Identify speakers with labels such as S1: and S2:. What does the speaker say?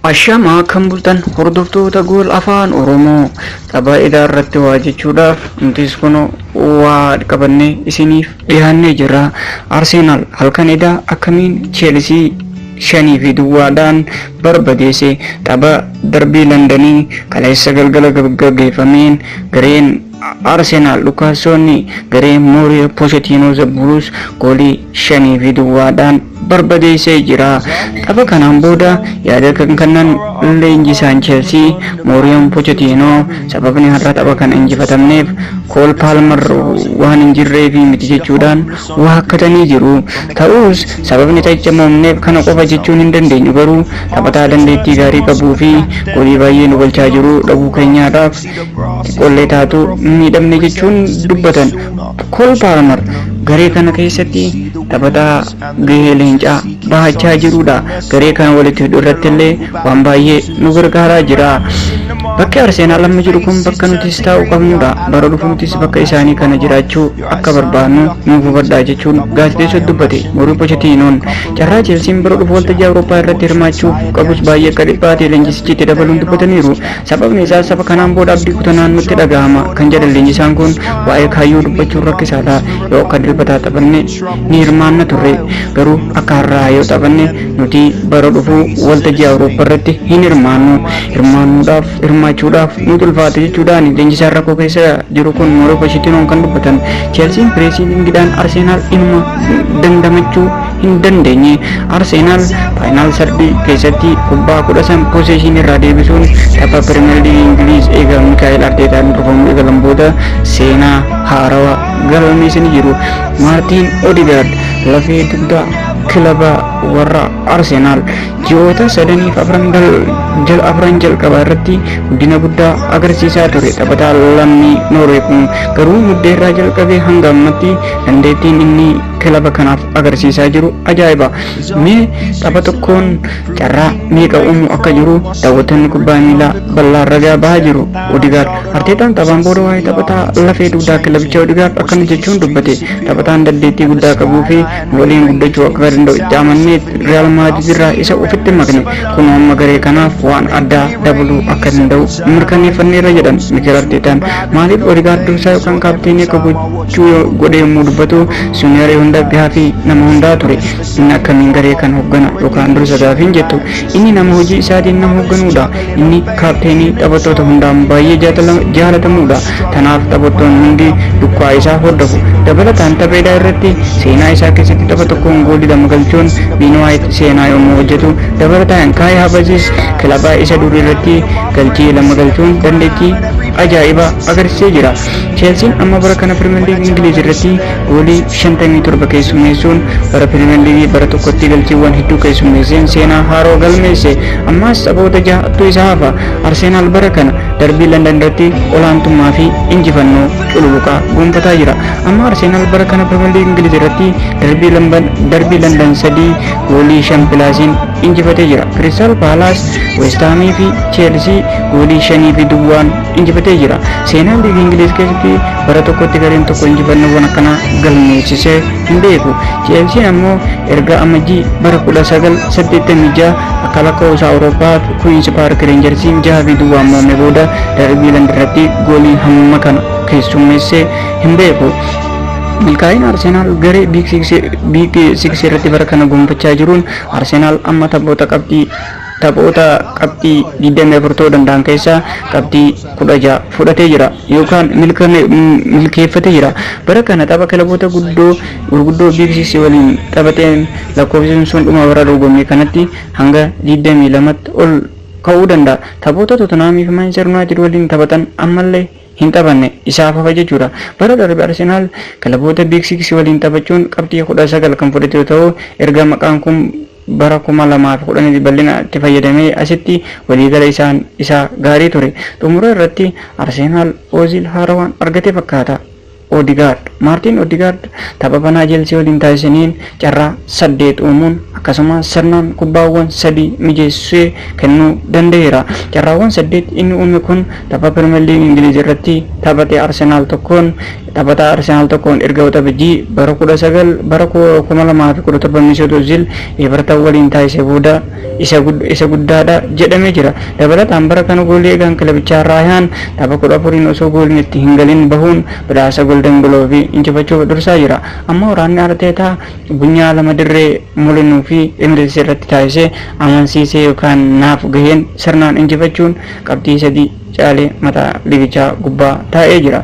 S1: Ashamaa, akkam bultan, hordoftoota Gool Afaan Oromoo? Tapha edaa irratti waa jechuudhaaf nutis kun waa qabannee isiniif dhiyaannee jirra. Arsenaal halkan edaa akkamiin Cheelsii 5-0dhaan barbadeesse? Tapha darbii Londonii kaleessa galgala gaggeeffameen gareen Arsenaal dhukaasonni garee Mauricio Pochettino The Blues goolii 5-0dhaan barbadeessee jira. Tapha kanaan booda yaada kan kennan leenjisaan Chelsea Mauricio Pochettino, sababni har'a tapha kana injifatamneef Cole Palmer waan hin jirreefi miti jechuudhaan waakkatanii jiru. Ta'us sababni taphicha mo'amneef kana qofa jechuun hin dandeenyu, garuu taphataa dandeettii gaarii qabuu fi goolii baay'ee nu galchaa jiru dhabuu keenyaadhaaf xiqqoollee taatu miidhamne jechuun dubbatan. Cole Palmer garee kana keessatti taphataa gahee leencaa bahachaa jirudha. Garee kana walitti hidhuu irratti illee waan baay'ee nu gargaaraa jira. Bakki Arsenaal amma jiru kun bakka nutis taa'uu qabnudha. Bara dhufu nutis bakka isaanii kana jiraachuu akka barbaannu nuuf hubadhaa jechuun gaazexeessota dubbate Mauricio Pochettinoon. Carraa Chelsiin bara dhufu waltajjii Awurooppaa irratti hirmaachuuf qabus baay'ee akka dhiphaate leenjisichi itti dabaluun dubbataniiru. Sababni isaa saba kanaan booda abdii kutannaan nutti dhagahama kan jedhan leenjisaan kun, waa'ee kaayyoo dubbachuun rakkisaadha. Yoo akka dilbataa taphanne ni hirmaanna turre, garuu akka har'aa yoo taphanne nuti bara dhufu waltajjii Awurooppaa irratti hin hirmaannu. Hirmaannuudhaaf, hirmaachuudhaaf nu ulfaata jechuudhaan leenjisaan rakkoo keessa jiru kun Mauricio Pochettinoon kan dubbatan. Chelsiin pressingiidhaan Arsenaal inuma dandamachuu hin dandeenye. Arsenaal final third keessatti kubbaa 15 possession irraa deebisuun tapha Pirimeer Liigii Ingiliiz eega Mikaa'el Arteetaan durfamuu eegalan booda seenaa haarawaa galmeessanii jiru. Maartiin Odegaard, lafee dugdaa kilaba warra Arsenaal, ji'oota sadaniif afran jalqabaa irratti guddina guddaa agarsiisaa ture. Taphataa lammii Noorwee kun garuu muddee irraa jalqabee hanga ammatti dandeettiin inni kilaba kanaaf agarsiisaa jiru ajaa'iba. Mee tapha tokkoon carraa meeqa uumuu akka jiru daawwattoonni kubbaa miilaa bal'aa ragaa bahaa jiru. Odegaard Arteetaan taphaan booda waa'ee taphataa lafee dugdaa kilabicha Odegaard akkana jechuun dubbate. Taphataan dandeettii guddaa qabuu fi nu waliin guddachuu akka danda'u itti amannee Real Madrid irraa isa ofitti makne. Kun amma garee kanaaf waan addaa dabaluu akka danda'u mirkaneeffanneerra jedhan Mikel Arteetaan. Maaliif Odegaard dursaa yookaan kaapteenii akka gochuu godhe yommuu dubbatu, senior hunda gaafii nama hundaa ture. Inni akkamiin garee kan hooggana yookaan dursa gaafiin jettu, inni nama hojii isaatiin nama hoogganuudha. Inni kaapteenii taphattoota hundaan baay'ee jaalatamuudha. Tanaaf taphattoonni hundi dukkaa isaa hordofu. Dabalataan tapheedhaa irratti seenaa isaa keessatti tapha tokkoon goolii lama galchuun Ben White seenaa yommuu hojjetu, dabalataan Kai Havertz kilabaa isa durii irratti galchii lama galchuun dandeettii ajaa'ibaa agarsiisee jira. Cheelsiin amma bara kana Pirimeer Liigii Ingiliiz irratti goolii 57 keessummeessuun bara Pirimeer Liigii bara tokkotti galchiiwwan hedduu keessummeesseen seenaa haaroo galmeesse. Ammaas taphoota jahatu isa hafa. Arsenaal bara kana darbii London irratti olaantummaa fi injifannoo cululuqaa gonfataa jira. Amma Arsenaal bara kana Pirimeer Liigii Ingiliiz irratti darbii London sadii goolii 5 plusiin injifatee jira. Kiristaal Paalaas, Weestaamii fi Cheelsii goolii 5-0n injifatee jira. Seenaa liigii Ingiliiz keessatti bara tokkotti gareen tokko injifannoowwan akkanaa galmeessisee hin beeku. Cheelsiin ammoo erga Amajjii bara 1986 akka lakkoofsa Awurooppaa Kuwiinsi Paark Reenjarsiin 6-0n mo'ame booda darbii London irratti goolii hamma kana keessummeessee hin beeku. Milkaa'ina Arsenaal garee Big Six irratti bara kana gonfachaa jiruun Arsenaal amma taphoota qabxii 24 ta'uu danda'an keessaa qabxii 16 fudhatee jira yookaan milkeeffatee jira. Bara kana tapha kilaboota guddoo gurguddoo Big Six waliin taphateen lakkoofsi sun dhuma bara dorgommii kanatti hanga 22tti ol ka'uu danda'a. Taphoota Tottenham fi Manchester United waliin taphatan ammallee hin taphanne isaaf hafa jechuudha. Bara darbe Arsenaal kilaboota Big Six waliin taphachuun qabxii 19 kan fudhate yoo ta'u, erga maqaan kun bara 2010 bal'ina itti fayyadamee asitti waliigala isaan isaa gaarii ture. Xumura irratti Arsenaal Oozil haarawaan argate fakkaata. Odegaard. Maartiin Odegaard tapha banaa Chelsea waliin taasisaniin carraa 8 uumuun akkasumas sirnaan kubbaawwan 3 mijeessee kennuu danda'eera. Carraawwan 8 inni uume kun tapha Premier League Ingiliz irratti taphate Arsenaal tokkoon taphataa Arsenaal tokkoon erga Waxabajjii bara 19 bara 2017 Mesut Ozil Everton waliin taasise booda isa guddaadha jedhamee jira. Dabalataan bara kana goolii eegaan kilabichaa Raayaan tapha 14 osoo gooliin itti hin galin bahuun badhaasa Golden Glove injifachuuf dursaa jira. Amma waraanni Arteetaa bunyaa 2 dirree Molinuu fi Emirates irratti taasisee amansiisee yookaan naaf gaheen sirnaan injifachuun qabxii 3 caalee mataa liigichaa gubbaa taa'ee jira.